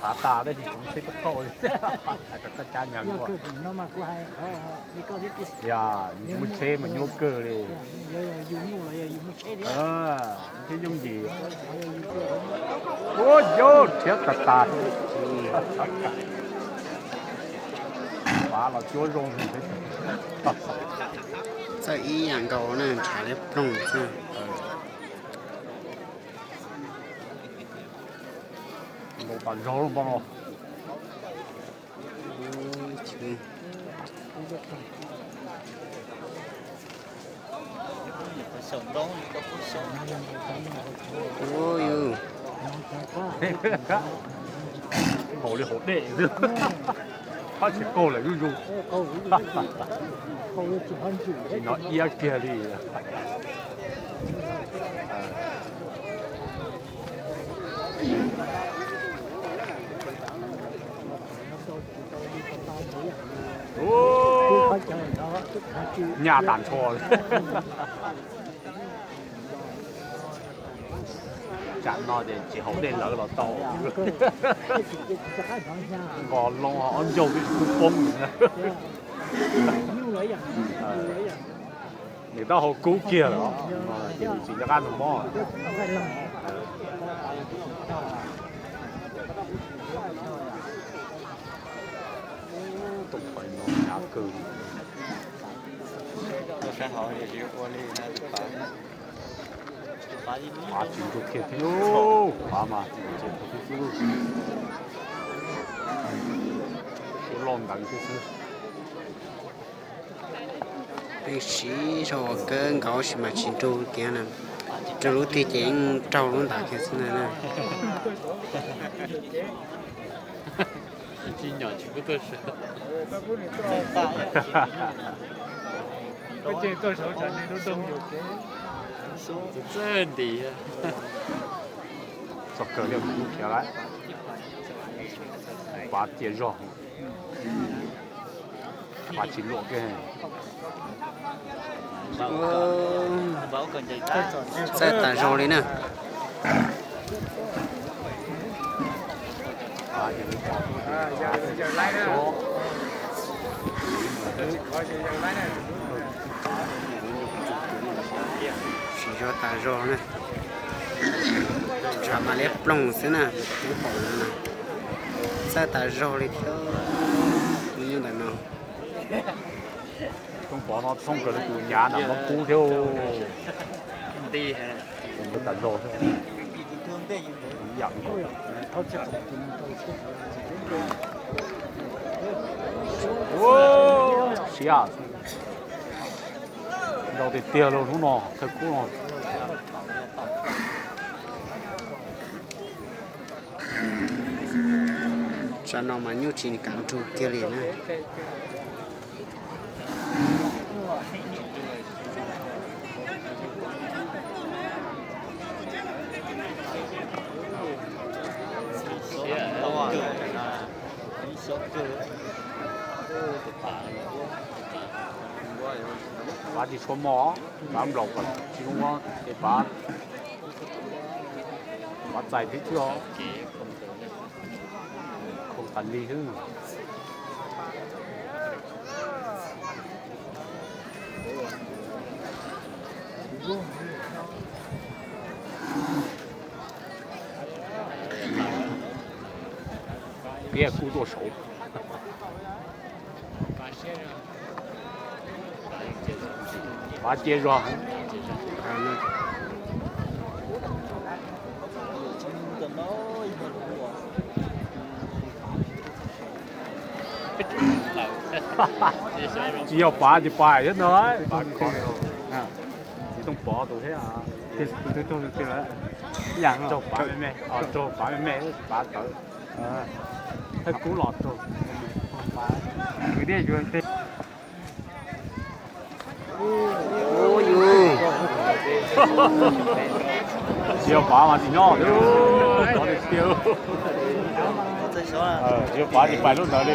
Xav tas tab sis tsis muaj tsheb pab thauj li. Hais rau koj cab nyag luaj. Yog, yus tsis muaj tsheb mas nyuaj kawg li. Thiab yooj yim. Ua yau rhiab tas tas. Pav los cuab zoo. Txawj ib yam nkaus na, ntshav liab ploog xwb. Nkaus tas zog lub npoo no. Haus li haus dej xwb. Pab tsis qaug lawm zuj zus. Tsis hnov iab kiag li. Nyaj tas nrho. Tsam no ces tsis haus dej lawv los tau. Nqos loo ob ncaug twb tsis kub poob li na. Nws taub hau kub kiag lawm os, ces nws tsis nco qab nug mob. Tooj pais no hnyav kawg. Pav tsis nrug kiag thiab, pav mas tsis nrug kiag xwb, loj ntawd thiab xwb. Peb siv zog ua kawg nkaus sis mas tsis nrug kiag na. Raug lub twg ces yeej raug lub ntawd kiag xwb na. Txog kawg li, kuv khiav lawm. Pav cia zog. Pav tsis luam kiag. Txawj tas zog li na. Siv zog tas zog na. Ntshav mas liab ploog xwb na, peb pom no na. Txawj tas zog li thiab, tus nyuj ntawm no. Tooj Pov no thooj kawg li tus nyav nram mob kub thiab. Tus tas zog thiab. Yam nkaus. Siab. Nrau tiag tiag los hnub no thawj kub no. Tsam no mas nyuj tsis kam nrug kiag li na. Pav tsis tshua mos, pav nplaum kom tsis zoo ces pav, pav txais thiab tsis os. Khoom tas li xwb. Piav kub tuaj saud. Pav cia zog. Tsis yog pav ces pav thiab ntag. Tsis Tooj Pov tus thiab. Raug pav me me, raug pav me me, pav tawv. Thawj kub los raug. Kwv tij yuav tej. Ub yus. Tsis yog pav mas tsis nyob thiab. Tsis yog pav tsis pais lub ntawd li.